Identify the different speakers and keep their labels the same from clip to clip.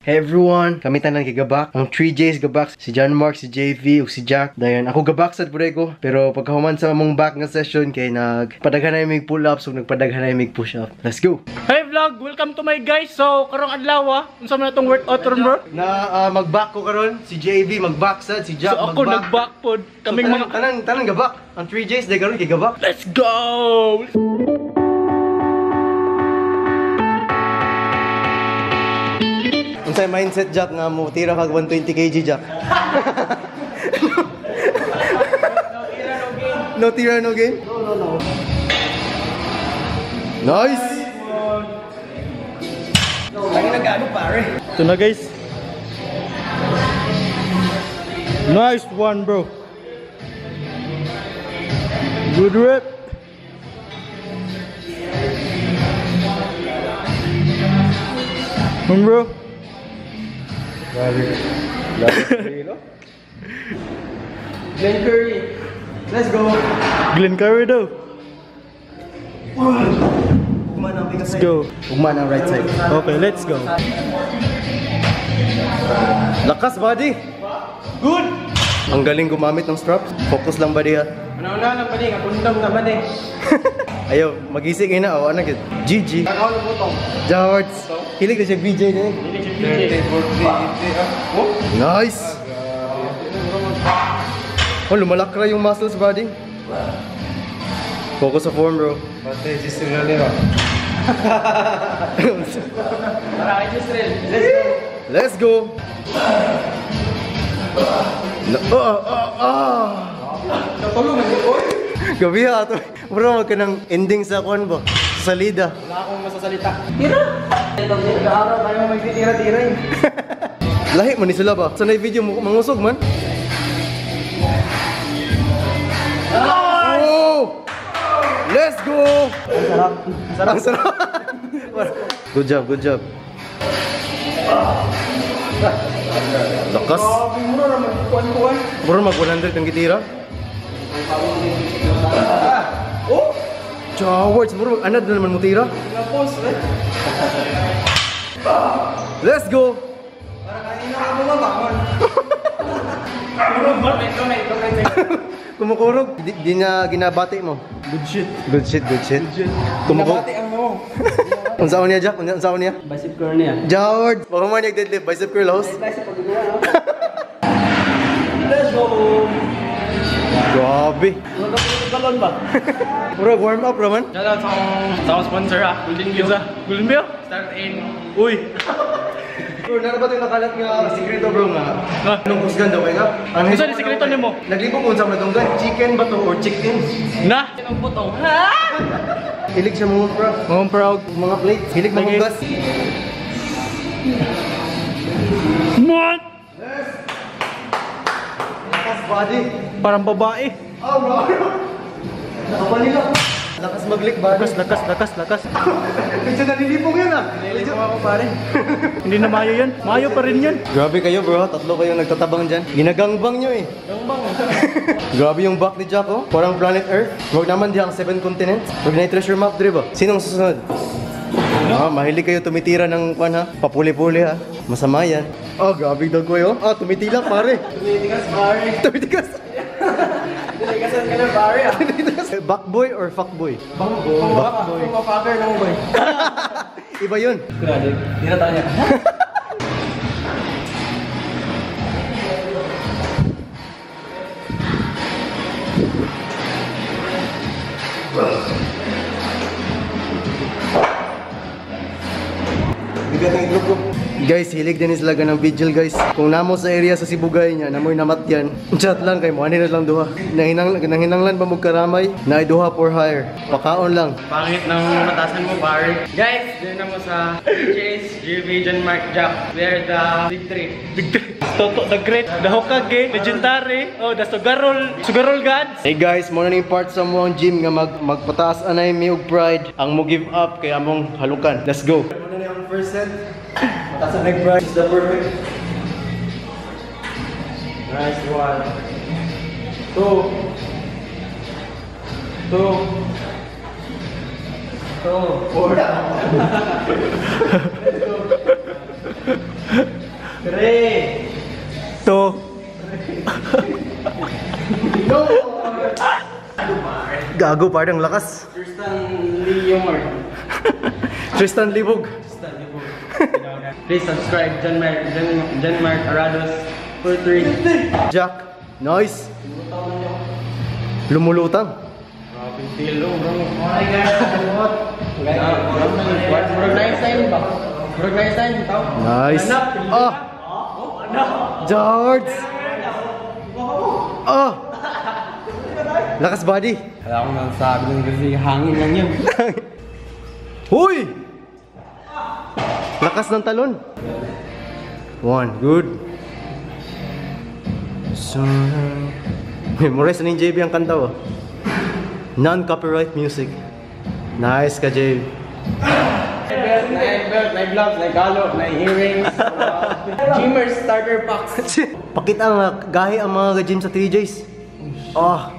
Speaker 1: Hey everyone, kami tanan kay gabak. Ang 3 J's gabak, si John Mark, si JV, ug si Jack. Dayon ako gabak sad pud ko, pero pagkahuman sa among back nga session kay nagpadaghan na mig pull-ups ug nagpadaghan na mig push-up. Let's go.
Speaker 2: Hey vlog, welcome to my guys. So karong adlaw unsa man atong workout ron, bro?
Speaker 1: Na mag-back ko karon, si JV mag-back sad, si Jack
Speaker 2: So ako nag-back pod. Kaming
Speaker 1: so,
Speaker 2: mga
Speaker 1: tanan gabak. Ang 3 J's day karon kay gabak.
Speaker 2: Let's go.
Speaker 1: Unsay mindset, Jack, nga mo tira kag 120 kg, Jack? No tira no game. No tira no game? No, no, no. Nice.
Speaker 2: Lagi nag-ano, pare. Ito na, guys. Nice one, bro. Good rep. One, bro.
Speaker 1: Glenn Curry. Let's go.
Speaker 2: Glenn Curry daw. Let's go.
Speaker 1: Ugma ng right side.
Speaker 2: Okay, let's go.
Speaker 1: Lakas, buddy.
Speaker 2: Good.
Speaker 1: Ang galing gumamit ng straps. Focus lang, buddy, ha.
Speaker 2: Una-una lang, buddy. Kundam na, buddy.
Speaker 1: Ayo, magising ina. O, ano gid? GG. George. Hilig na siya BJ na eh. Nice! Oh, lumalakra yung muscles, buddy. Focus sa form, bro. Let's go! Gabi ha, ito. Bro, wag ka ng ending sa kwan ba? Salida.
Speaker 2: Wala akong masasalita. Tira! Araw tayo magtitira-tira eh.
Speaker 1: Lahi man ni sila ba? Sa na video mo, mangusog man. Oh! Let's go!
Speaker 2: Ang sarap.
Speaker 1: Ang sarap. Ang sarap. Good job, good job. Lakas. Mura mag 100 ang gitira. Oh! Jawards, mura mag anad na naman mo tira. Let's go! Kumukurog, di na ginabati mo.
Speaker 2: Good shit.
Speaker 1: Good shit, good shit.
Speaker 2: Ginabati ang mo.
Speaker 1: Unsa niya, Jack? Unsa niya?
Speaker 3: Bicep curl niya.
Speaker 1: Jaward! Baka man yung deadlift, bicep curl host.
Speaker 3: Bicep pag ginawa, no? Let's go!
Speaker 1: Grabe.
Speaker 2: Galon ba?
Speaker 1: Bro, warm up, Roman.
Speaker 2: Shout out sa akong sponsor, ha. Golden View. Golden View? Start in. Uy!
Speaker 1: Bro, nara ba ito yung nakalat nga sikreto, bro, nga? Anong kusgan daw, nga?
Speaker 2: Ano yung sikreto niyo mo?
Speaker 1: Naglibog kung saan nadunggan. Chicken ba to or chicken?
Speaker 2: Na? Ang putong. Ha?
Speaker 1: Hilig siya mga bro.
Speaker 2: Mga proud.
Speaker 1: Mga plates. Hilig manghugas.
Speaker 2: Man!
Speaker 1: Yes! Lakas, buddy.
Speaker 2: Parang babae.
Speaker 1: Oh, bro. Nakapanila. Lakas maglik, buddy.
Speaker 2: Lakas, lakas, lakas, lakas.
Speaker 1: Medyo nalilipong yun, ah.
Speaker 2: Nalilipong ako, pare. Hindi na mayo yun. Mayo pa rin yun.
Speaker 1: Grabe kayo, bro. Tatlo kayong nagtatabang dyan. Ginagangbang nyo, eh.
Speaker 2: Gangbang.
Speaker 1: Grabe yung back ni Jack, oh. Parang planet Earth. Huwag naman diyan ang 7 continents. Huwag na treasure map, dre ba? Sinong susunod? Ah, mahilig kayo tumitira ng kwan, ha? Papuli-puli, ha? Masama yan. Oh, grabe daw ko, oh. Ah, tumitilak, pare.
Speaker 3: Tumitigas, pare.
Speaker 1: Tumitigas.
Speaker 3: Tumitigasan ka na, pare, ah.
Speaker 1: Backboy or fuckboy?
Speaker 3: Backboy.
Speaker 1: Backboy.
Speaker 3: Fucker ng boy.
Speaker 1: Iba yun.
Speaker 3: Grabe. Hindi na tayo niya.
Speaker 1: Bigat ng itlog ko. Guys, hilig din sila ng vigil, guys. Kung namo sa area sa Sibugay niya, namoy namatyan. Chat lang kay mo, ani na lang duha. Nanghinanglan ba mo karamay? Naay duha for hire. Pakaon lang.
Speaker 2: Pangit ng matasan mo, pare. Guys, join na mo sa Chase, JV, John Mark, Jack. We are the big three. Big three. Toto the Great, the Hokage, Legendary, oh, the Sugarol, Sugarol Gods.
Speaker 1: Hey guys, mo na ning part sa mo ang gym nga magpataas anay mi og pride. Ang mo give up kay among halukan. Let's go. Mo na ni ang first set. Mataas ang pride. Is the perfect.
Speaker 2: Nice one. Two. Two. Two.
Speaker 1: Four.
Speaker 3: 3.
Speaker 2: 2.
Speaker 1: Gago, pare, ang lakas.
Speaker 3: Tristan Leomar.
Speaker 1: Tristan Libog.
Speaker 3: Tristan Libog. Please subscribe, John Mark, John Mark Arados 43.
Speaker 1: Jack. Nice. Lumulutang.
Speaker 3: Grabe feel, bro. Okay guys, salamat. Murag nice time ba? Murag nice time, tao.
Speaker 1: Nice. Ah. George. Ah. Lakas, buddy.
Speaker 3: Wala akong nasabi lang kasi hangin lang yun.
Speaker 1: Huy! Lakas ng talon. One, good. So, memorize na ni JB ang kanta, oh. Non-copyright music. Nice ka, JB.
Speaker 3: Belt, na belt, na gloves, na galo, na earrings. Gymmer starter packs.
Speaker 1: Pakita nga, gahi ang mga gym sa 3Js. Oh.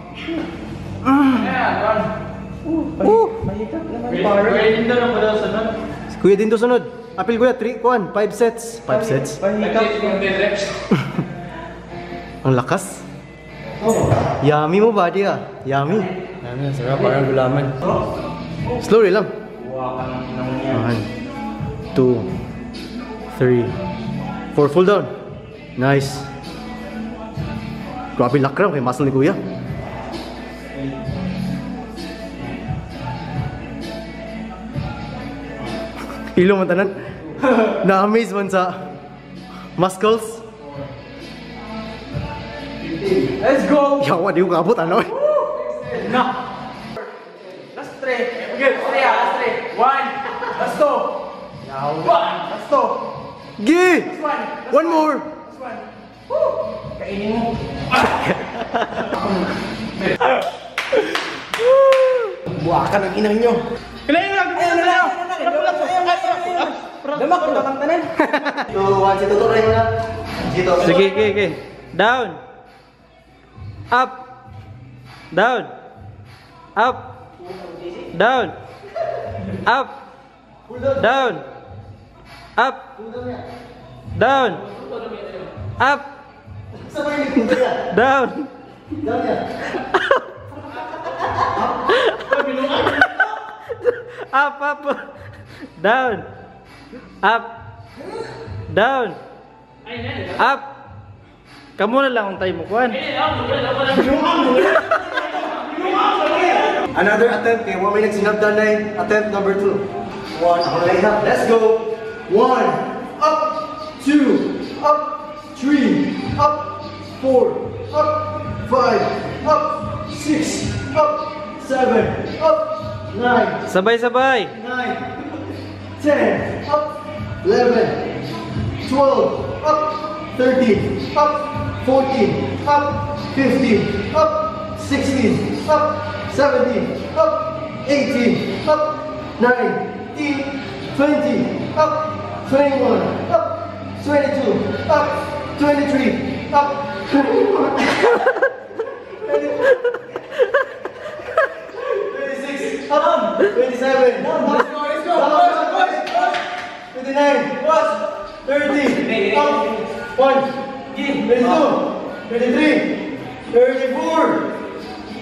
Speaker 3: Mahigap naman, pare.
Speaker 2: Kuya Dindo na po daw sunod.
Speaker 1: Si Kuya Dindo sunod. Apil kuya, 3, 1, 5 sets. 5 sets.
Speaker 3: Pahigap.
Speaker 1: Ang lakas. Yummy mo, buddy, ah. Yummy.
Speaker 3: Yummy, sarap, parang gulaman.
Speaker 1: Slowly lang. 1, 2, 3, 4. Full down. Nice. Grabe lakram kay muscle ni kuya. Ilo man tanan. Na-amaze man sa muscles.
Speaker 3: Let's go!
Speaker 1: Yawa, di ko kaabot, ano eh.
Speaker 2: Na.
Speaker 3: Last 3. Okay, last 3 ah, last 3. 1. Last 2. 1. Last 2.
Speaker 1: Gi!
Speaker 3: Last 1.
Speaker 1: One more!
Speaker 3: Last 1. Woo! Kainin mo. Buwakan ang inang nyo.
Speaker 2: Kailangan lang, kailangan lang.
Speaker 3: Damak, damak tanan.
Speaker 1: 2, 1, si Toto rin na. Dito.
Speaker 2: Sige, sige, sige. Down. Up. Down. Up. Down. Up. Down. Up. Down. Up. Down. Up, up. Down. Up. Down. Up. Kamu na lang ang tayo mo, kuan.
Speaker 1: Another attempt kay 1 minute sinabdan na eh. Attempt number 2. 1, ako na lang. Let's go. 1, up, 2, up, 3, up, 4, up, 5, up, 6, up, 7, up, 9,
Speaker 2: Sabay-sabay.
Speaker 1: 9, 10, up, 11, 12, up, 13, up, 14, up, 15, up, 16, up, 17, up, 18, up, 19, 20, up, 21, up, 22, up, 23, up, 24, 26, up, 27, let's go, let's go, 29, 30, up, 1, 32, 33, 34,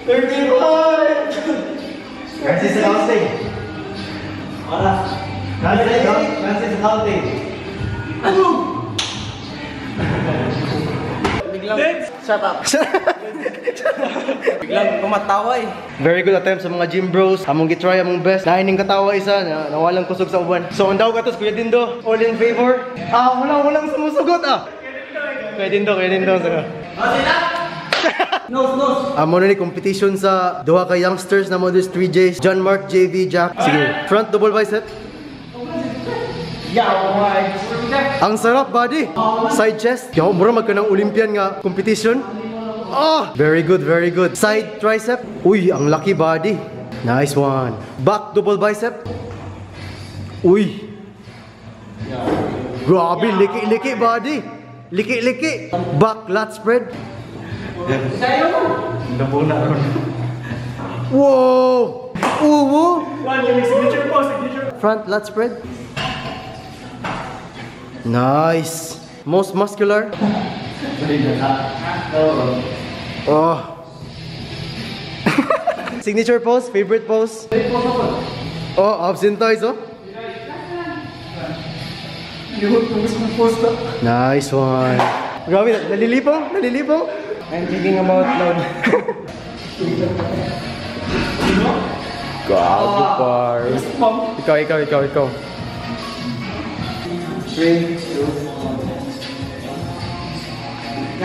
Speaker 1: 35. Francis counting. Francis counting.
Speaker 3: Biglang, shut up. Biglang kumatawa eh.
Speaker 1: Very good attempt sa mga gym bros. Among gitry among best. Naining katawa isa na nawalang kusog sa uban. So ang dawag atos Kuya Dindo, all in favor. Ah, walang sumusugot ah. Kuya Dindo, Kuya Dindo.
Speaker 3: Nose, nose.
Speaker 1: Amo na ni competition sa duha ka youngsters na models 3Js, John Mark, JV, Jack. Sige, front double bicep. Ang sarap, buddy. Side chest. Yo, mura magka ng Olympian nga competition. Oh, very good, very good. Side tricep. Uy, ang lucky body. Nice one. Back double bicep. Uy. Grabe, liki-liki body. Liki-liki. Back lat spread. Whoa! Uwo!
Speaker 2: One, yung signature po, signature.
Speaker 1: Front lat spread. Nice. Most muscular. Oh. Signature pose, favorite pose. Oh, abs and thighs, oh. Nice one. Grabe, nalilipong, nalilipong.
Speaker 3: I'm thinking about load.
Speaker 1: Gago, par.
Speaker 3: Ikaw, ikaw, ikaw, ikaw.
Speaker 1: 3, 2, 1.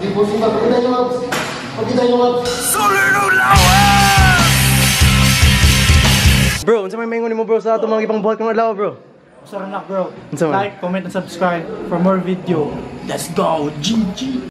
Speaker 1: Di po siya, pakita yung abs. Pakita yung abs. Bro, unsa may maingon nimo, bro, sa atong mga gipangbuhat karong adlaw, bro?
Speaker 2: Sorry na, bro.
Speaker 1: Unsa man?
Speaker 2: Like, comment, and subscribe for more video. Let's go! GG!